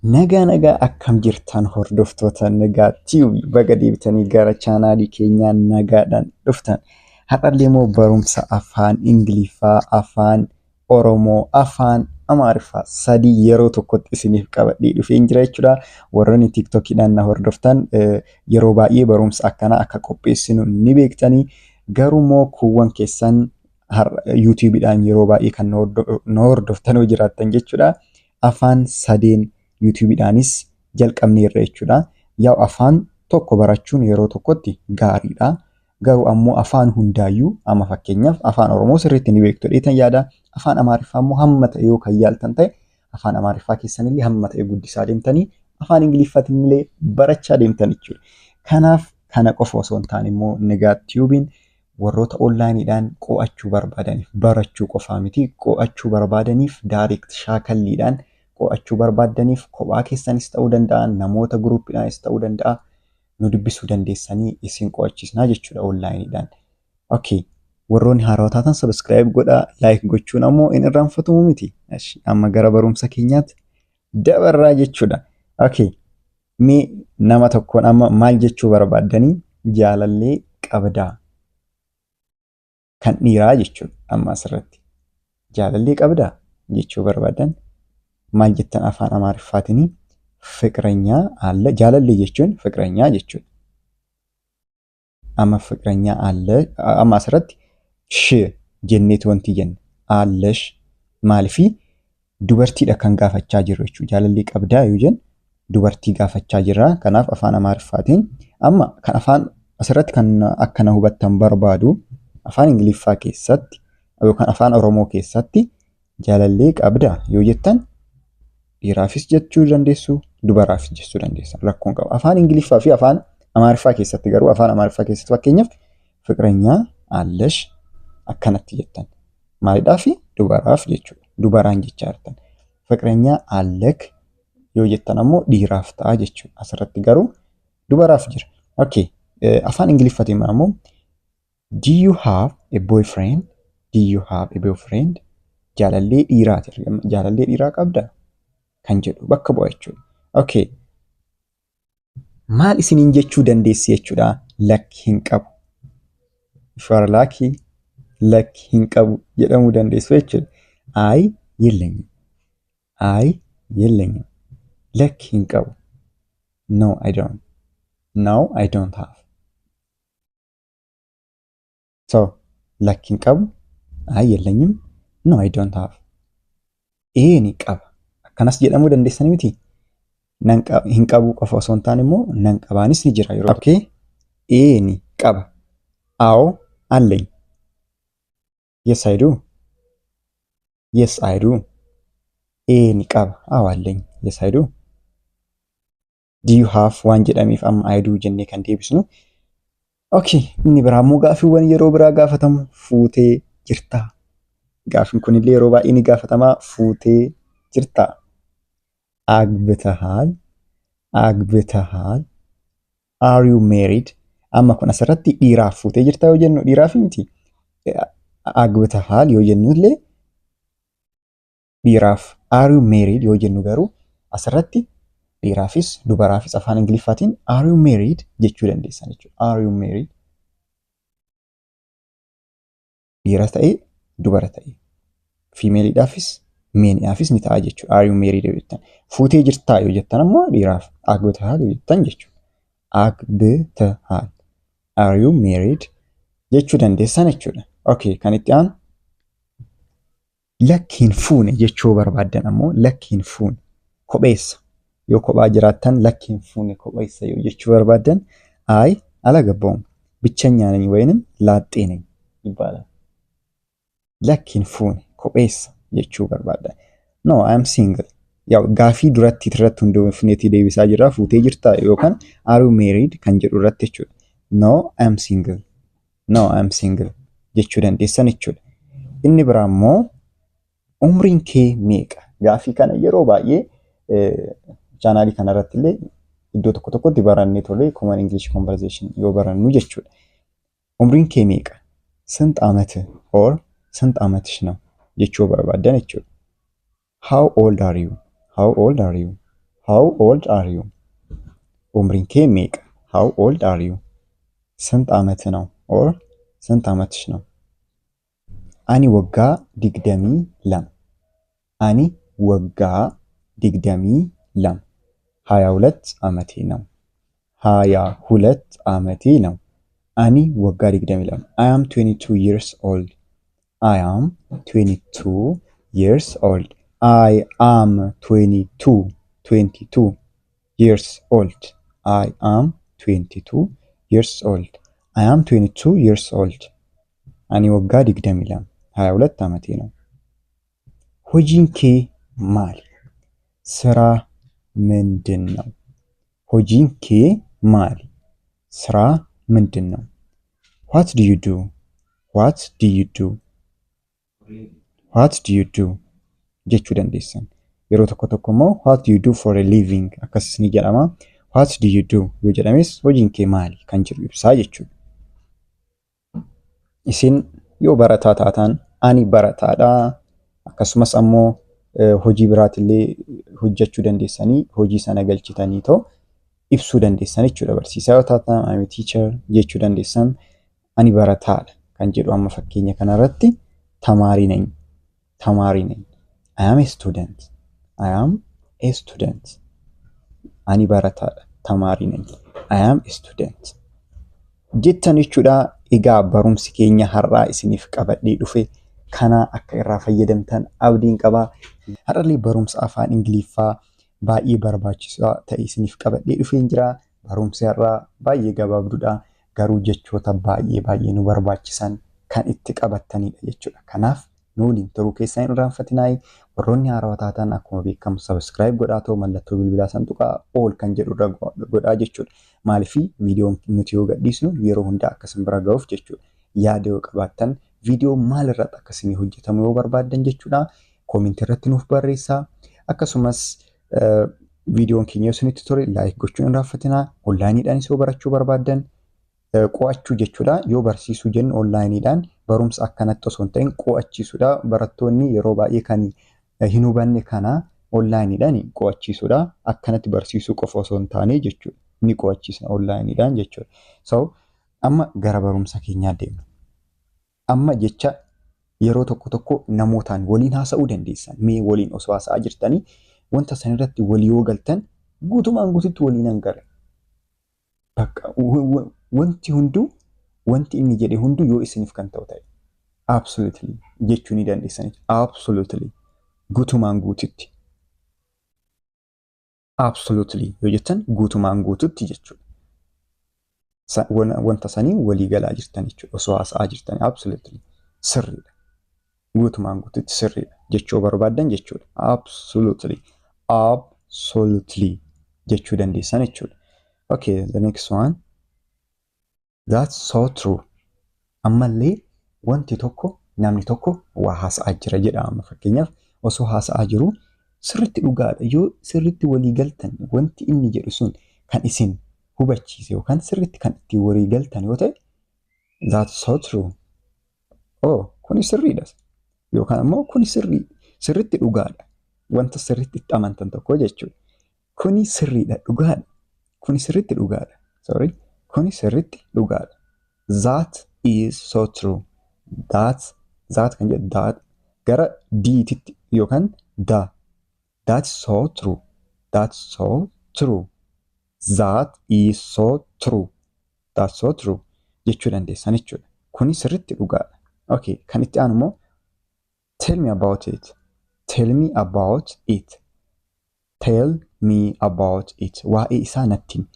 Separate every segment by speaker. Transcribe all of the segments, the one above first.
Speaker 1: Nagaa nagaa, akkam jirtan hordoftoota Nagaa Tube? Baga deebitanii gara chaanaalii keenyaa nagaadhaan dhuftan. Har'allee immoo barumsa afaan Ingiliffaa, afaan Oromoo, afaan Amaariffaa sadii yeroo tokkotti isiniif qabadhee dhufeen jira jechuudha. Warroonni TikTokiidhaan na hordoftan yeroo baay'ee barumsa akkanaa akka qopheessinu ni beektanii. Garuu immoo kuuwwan keessan YouTubeidhaan yeroo baay'ee kan na hordoftan yoo jiraattan jechuudha. Afaan sadeen YouTubeidhaanis jalqabneerra jechuudha. Yaa, afaan tokko barachuun yeroo tokkotti gaariidha. Garuu ammoo afaan hundaayyuu, amma fakkeenyaaf afaan Oromoo sirriitti ni beektu jedheetan yaada. Afaan Amaariffaa immoo hamma ta'e yoo kan yaaltan ta'e, afaan Amaariffaa keessanillee hamma ta'e guddisaa deemtanii afaan Ingiliffaatiin illee barachaa deemtan jechuudha. Kanaaf kana qofa osoo hin taane immoo Nagaa Tubeiin warroota onlineiidhaan qo'achuu barbaadaniif, barachuu qofaa miti, qo'achuu barbaadaniif, direct shaakalliidhaan qo'achuu barbaadaniif, kophaa keessanis ta'uu danda'a, namoota groupiidhaanis ta'uu danda'a, nu dubbisuu dandeessanii isin qo'achiisnaa jechuudha onlineiidhaan. Okay. Warroonni haarawaa taatan subscribe godhaa, like gochuun ammoo hin irraanfatamu miti. Amma gara barumsa keenyaatti dabarraa jechuudha. Okay. Mee nama tokkoon amma maal jechuu barbaaddanii, jaalallee qabdaa? Kan dhiiraa jechuudha amma asirratti. Jaalallee qabdaa jechuu barbaadan maal jettan afaan Amaariffaatiin? ፍቅረኛ አለ? Jaalallee jechuun ፍቅረኛ jechuudha. Amma ፍቅረኛ አለ, amma asirratti ሽ jenneetu wanti jenna. አለሽ maaliifii dubartiidha kan gaafachaa jirru jechuudha. Jaalallee qabdaa yoo jennu dubartii gaafachaa jirra. Kanaaf afaan Amaariffaatiin amma kan afaan asirratti kan akkana hubattan barbaadu, afaan Ingiliffaa keessatti yookaan afaan Oromoo keessatti jaalallee qabdaa yoo jettan dhiiraafis jechuu dandeessu, dubaraafis jechuu dandeessan, rakkoon qabu. Afaan Ingiliffaa fi afaan Amaariffaa keessatti garuu, afaan Amaariffaa keessatti fakkeenyaaf ፍቅረኛ አለሽ akkanatti jettan. Maalidhaafi? Dubaraaf jechuudha. Dubaraan jechaa jirtan. ፍቅረኛ አለክ yoo jettan ammoo dhiiraaf ta'a jechuudha. Asirratti garuu dubaraaf jira. Okay. Afaan Ingiliffaatiin ammoo "Do you have a boyfriend? Do you have a boyfriend?" Jaalallee dhiiraati. Jaalallee dhiiraa qabdaa? Kan jedhu bakka bu'a jechuudha. Okay. Maal isiniin jechuu dandeessi jechuudha? Lakki, hin qabu. If you are lucky, lakki, hin qabu jedhamuu dandeessu jechuudha. አይ, የለኝም. አይ, የለኝም. Lakki, hin qabu. No, I don't. No, I don't have. So, lakki, hin qabu. አይ, የለኝም. No, I don't have. Ee, ni qaba. Akkanas jedhamuu dandeessanii miti. Hin qabu qofa osoo hin taane immoo nan qabaanis ni jira yeroo. Okay. Ee, ni qaba. አዎ, አለኝ. Yes, I do. Yes, I do. Ee, ni qaba. አዎ, አለኝ. Yes, I do. Do you have waan jedhameef amma I do jennee kan deebisnu. Okay, inni biraa immoo gaaffiiwwan yeroo biraa gaafatamu, fuutee jirtaa? Gaaffiin kunillee yeroo baay'ee ni gaafatama. Fuutee jirtaa? አግብተሃል? አግብተሃል? Are you married? Amma kun asirratti dhiiraaf fuutee jirtaa yoo jennu dhiiraaf miti. አግብተሃል yoo jennu illee dhiiraaf. Are you married yoo jennu garuu asirratti dhiiraafis dubaraafis afaan Ingiliffaatiin "Are you married?" jechuu dandeessan jechuudha. Are you married? Dhiira ta'ee dubara ta'e. Femaleiidhaafis maleiidhaafis ni ta'a jechuudha. Are you married yoo jettan. Fuutee jirtaa yoo jettan ammoo dhiiraaf አግብተሃል yoo jettan jechuudha. አግብተሃል. Are you married jechuu dandeessan jechuudha. Okay, kan itti aanu lakki, hin fuune jechuu barbaaddan ammoo, lakki, hin fuune, kopheessa. Yoo kophaa jiraattan, lakki, hin fuune, kopheessa yoo jechuu barbaaddan, አይ, አላገባሁም, ብቸኛ ነኝ ወይንም ላጤ ነኝ ይባላል። Lakki, hin fuune, kopheessa jechuu barbaaddan. No, I am single. Yaa, gaafii duratti irratti hundoofneetii deebisaa jirra. Fuutee jirtaa yookaan are you married kan jedhu irratti jechuudha. No, I am single. No, I am single jechuu dandeessan jechuudha. Inni biraa immoo umriin kee meeqa? Gaafii kana yeroo baay'ee chaanaalii kanarratti illee iddoo tokko tokkotti barannee turre, common English conversation yoo barannu jechuudha. Umriin kee meeqa? ስንት ዓመትህ or ስንት ዓመትሽ ነው jechuu barbaaddan jechuudha. How old are you? How old are you? How old are you? Umriin kee meeqa? How old are you? ስንት ዓመትህ ነው? Or ስንት ዓመትሽ ነው? Ani waggaa 22. Ani waggaa 22. 22 ዓመቴ ነው። 22 ዓመቴ ነው። Ani waggaa 22. I am 22 years old. I am 22 years old. I am 22, 22 years old. I am 22 years old. I am 22 years old. Ani waggaa 22. 22 ዓመቴ ነው። Hojiin kee maali? ስራህ ምንድን ነው? Hojiin kee maali? ስራህ ምንድን ነው? What do you do? What do you do? What do you do jechuu dandeessan. Yeroo tokko tokko immoo "What do you do for a living?" akkasis ni jedhama. "What do you do?" yoo jedhames hojiin kee maali kan jedhu ibsaa jechuudha. Isin yoo barataa taatan, ani barataadha. Akkasumas ammoo hojii biraatillee hojjechuu dandeessanii, hojii sana galchitanii too ibsuu dandeessan jechuudha. Barsiisaa yoo taatan, "I'm a teacher" jechuu dandeessan. Ani barataadha kan jedhu amma fakkeenya kanarratti ተማሪ ነኝ. ተማሪ ነኝ. I am a student. I am a student. Ani barataadha. ተማሪ ነኝ. I am a student. Jettan jechuudha. Egaa barumsi keenya har'aa isiniif qabadhee dhufe kana akka irraa fayyadamtan abdiin qabaa. Har'allee barumsa afaan Ingiliffaa baay'ee barbaachisaa ta'e isiniif qabadhee dhufeen jira. Barumsi har'aa baay'ee gabaabduudha. Garuu jechoota baay'ee baay'ee nu barbaachisan kan itti qabattanidha jechuudha. Kanaaf nu waliin turuu keessan hin irraanfatinaayi. Warroonni haarawaa taatan akkuma beekamu subscribe godhaa ta'u, mallattoo bilbilaa san tuqaa, all kan jedhu irra godhaa jechuudha. Maaliif? Viidiyoon nuti yoo gadhiisnu yeroo hundaa akka isin bira ga'uuf jechuudha. Yaada yoo qabaattan, viidiyoo maal irratti akka isinii hojjetamu yoo barbaaddan jechuudha, Comment irratti nuuf barreessaa. Akkasumas viidiyoon keenya yoo isinitti tole like gochuun hin irraanfatinaa. Onlineiidhaanis yoo barachuu barbaaddan, qo'achuu jechuudha. Yoo barsiisuu jennu onlineiidhaan barumsa akkanatti osoo hin ta'in qo'achiisuudha. Barattoonni yeroo baay'ee kan hin hubanne kana onlineiidhaan qo'achiisuudha. Akkanatti barsiisuu qofa osoo hin taane jechuudha. Ni qo'achiisna onlineiidhaan jechuudha. So amma gara barumsa keenyaa deemna. Amma jecha yeroo tokko tokko namootaan waliin haasa'uu dandeessan. Mee waliin osoo haasa'aa jirtanii wanta san irratti walii yoo galtan, guutumaan guututti waliin hangala. Bakka wanti hunduu, wanti inni jedhe hunduu yoo isiniif kan ta'u ta'e, "Absolutely" jechuu ni dandeessan. Absolutely, guutumaan guututti. "Absolutely" yoo jettan guutumaan guututti jechuudha. Wanta sanii walii galaa jirtan jechuudha. Osoo haasa'aa jirtan "Absolutely, sirriidha. Guutumaan guututti sirriidha" jechuu barbaaddan jechuudha. "Absolutely. Absolutely" jechuu dandeessan jechuudha. Okay, the next one. That's so true. Ammallee wanti tokko, namni tokko waa haasa'aa jira jedha. Amma fakkeenyaaf osoo haasa'aa jiru sirritti dhugaadha, yoo sirritti walii galtan, wanti inni jedhu sun kan isin hubachiise yookaan sirritti kan ittiin walii galtan yoo ta'e, "That's so true. Oh, kuni sirriidha." Yookaan immoo kuni sirrii, sirritti dhugaadha. Wanta sirritti itti amantan tokko jechuudha. Kuni sirriidha, dhugaadha. Kuni sirritti dhugaadha. Sorry. Kuni sirritti dhugaadha. That is so true. That, that kan jedhu that gara diititti yookaan da. That's so true. That's so true. That is so true. That's so true jechuu dandeessan jechuudha. Kuni sirritti dhugaadha. Okay, kan itti aanu immoo tell me about it. Tell me about it. Tell me about it. Waa'ee isaa natti himi.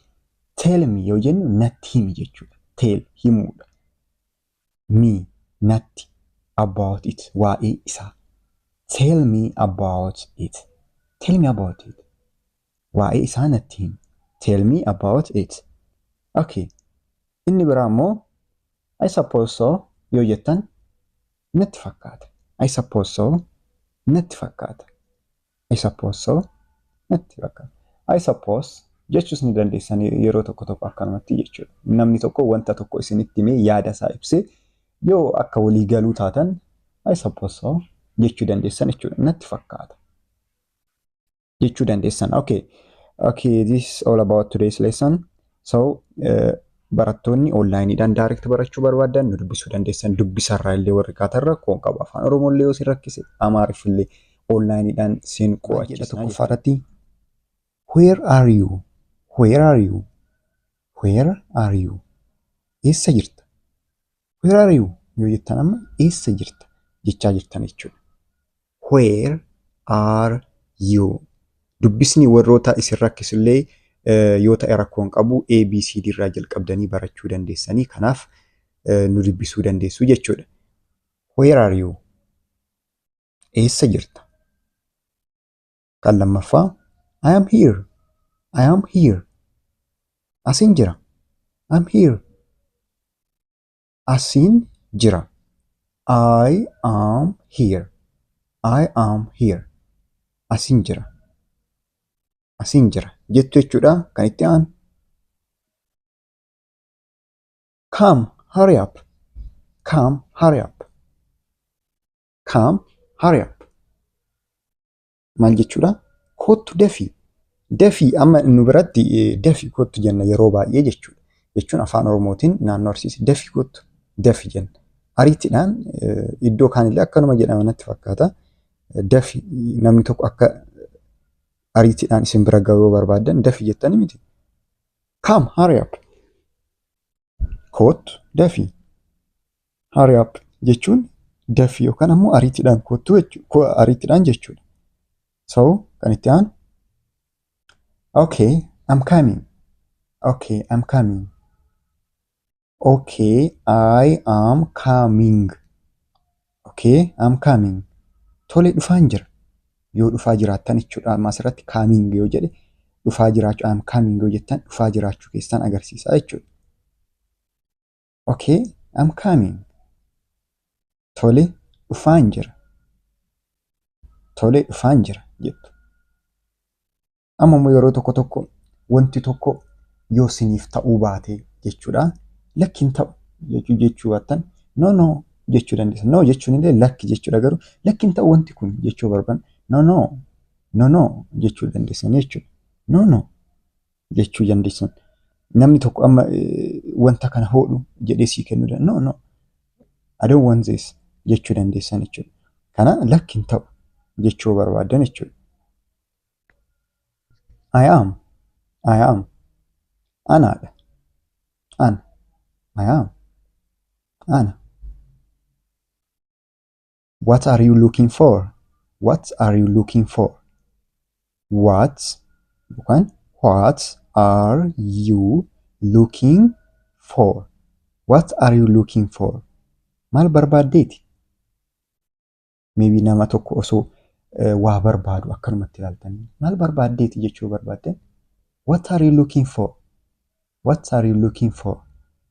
Speaker 1: "Tell me" yoo jennu natti himi jechuudha. "Tell" himuudha. "Me" natti, "about it" waa'ee isaa. Tell me about it. Tell me about it. Waa'ee isaa natti himi. Tell me about it. Okay. Inni biraa immoo "I suppose so" yoo jettan natti fakkaata. I suppose so, natti fakkaata. I suppose so, natti fakkaata. "I suppose" jechuus ni dandeessan yeroo tokko tokko akkanumatti jechuudha. Namni tokko wanta tokko isinitti himee, yaada isaa ibsee, yoo akka walii galuu taatan "I suppose so" jechuu dandeessan jechuudha. Natti fakkaata jechuu dandeessan. Okay. Okay, this is all about today's lesson. So, barattoonni onlaayiniidhaan direct barachuu barbaadan nu dubbisuu dandeessan. Dubbisarraa illee warri kaatan rakkoo hin qabu. Afaan Oromoo illee yoo sin rakkise, Amaariff illee onlaayiniidhaan sin qo'achiisa. Tokkoffaa irratti, "Where are you? Where are you? Where are you?" Eessa jirta? "Where are you?" yoo jettan amma eessa jirta jechaa jirtan jechuudha. "Where are you?" Dubbisni warroota isin rakkisullee yoo ta'e rakkoo hin qabu, ABCD irraa jalqabdanii barachuu dandeessanii, kanaaf nu dubbisuu dandeessu jechuudha. "Where are you?" Eessa jirta? Kan lammaffaa, "I am here. I am here." Asin jira. "I'm here." Asin jira. "I am here. I am here." Asin jira. Asin jira jettu jechuudha kan itti aanu. "Come, hurry up. Come, hurry up. Come, hurry up." Maal jechuudha? Kottu dafii. Dafii amma nu biratti dafii kottu jenna yeroo baay'ee jechuudha. Jechuun afaan Oromootiin naannoo Arsiis dafii kottu, dafi jenna. Ariitiidhaan iddoo kaanillee akkanuma jedhama natti fakkaata. Dafi, namni tokko akka ariitiidhaan isin bira gahuu yoo barbaaddan dafi jettanii miti. "Come, hurry up." Kottu dafii. "Hurry up" jechuun dafii yookaan ammoo ariitiidhaan kottu jechuudha. Ariitiidhaan jechuudha. So kan itti aanu, "Okay, I'm coming. Okay, I'm coming. Okay, I am coming. Okay, I'm coming." Tole, dhufaan jira. Yoo dhufaa jiraattan jechuudha. Amma asirratti "coming" yoo jedhe dhufaa jiraachuu, "I'm coming" yoo jettan dhufaa jiraachuu keessan agarsiisa jechuudha. "Okay, I'm coming." Tole, dhufaan jira. Tole, dhufaan jira jettu. Amma immoo yeroo tokko tokko wanti tokko yoo siniif ta'uu baate jechuudha. Lakki, hin ta'u jechuu baattan "no, no" jechuu dandeessa. "No" jechuun illee lakki jechuudha, garuu lakki, hin ta'u wanti kun jechuu barbaadan "no, no, no, no" jechuu dandeessan jechuudha. "No, no" jechuu dandeessan. Namni tokko amma wanta kana hodhu jedhee sii kennuu danda'a. "No, no, I don't want this" jechuu dandeessan jechuudha. Kana lakki, hin ta'u jechuu barbaadan jechuudha. "I am. I am." Anaadha. Ana. "I am." Ana. "What are you looking for? What are you looking for?" What yookaan "What are you looking for? What are you looking for?" Maal barbaaddeeti? Maybe nama tokko osoo waa barbaadu akkanumatti ilaaltanii maal barbaaddeeti jechuu barbaadde "What are you looking for? What are you looking for?"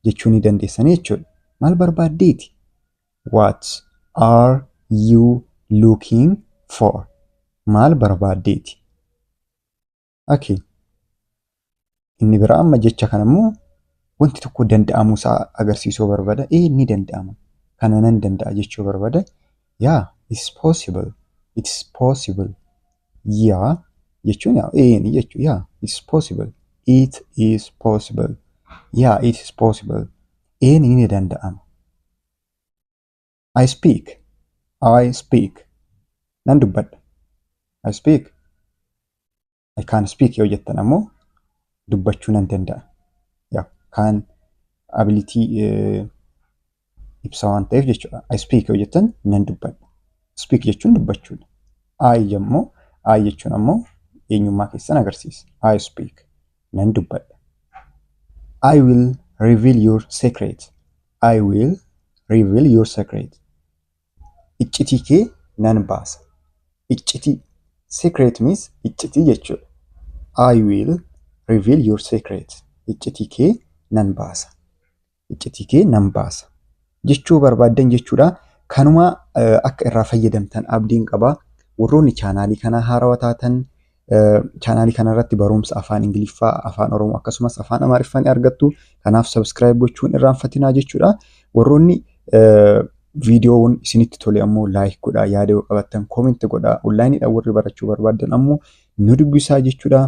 Speaker 1: jechuu ni dandeessanii jechuudha. Maal barbaaddeeti? "What are you looking for?" Maal barbaaddeeti? Okay. Inni biraa amma jecha kana immoo wanti tokko danda'amuusaa agarsiisuu barbaada. Ee, ni danda'ama. Kana nan danda'a jechuu barbaada. "Yeah, it's possible. It's possible." "Yeah" jechuun ee jechuudha. "Yeah, it's possible. It is possible. Yeah, it is possible." Ee, ni danda'ama. "I speak. I speak." Nan dubbadha. "I speak." "I can speak" yoo jettan ammoo dubbachuu nan danda'a. Yeah, "can" ability ibsa waan ta'eef jechuudha. "I speak" yoo jettan nan dubbadha. "Speak" jechuun dubbachuudha. "I" immoo, "I" jechuun ammoo eenyummaa keessan agarsiisa. "I speak." Nan dubbadha. "I will reveal your secret. I will reveal your secret." Iccitii kee nan baasa. Iccitii. "Secret" means iccitii jechuudha. "I will reveal your secret." Iccitii kee nan baasa. Iccitii kee nan baasa jechuu barbaaddan jechuudha. Kanuma akka irraa fayyadamtan abdiin qaba. Warroonni chaanaalii kanaa haarawaa taatan, chaanaalii kanarratti barumsa afaan Ingiliffaa, afaan Oromoo akkasumas afaan Amaariffaa ni argattu. Kanaaf subscribe gochuun irraanfatinaa jechuudha. Warroonni viidiyoon isinitti tole ammoo like godhaa, yaada yoo qabaattan comment godhaa, onlaayiniidhaan warri barachuu barbaaddan ammoo nu dubbisaa jechuudha.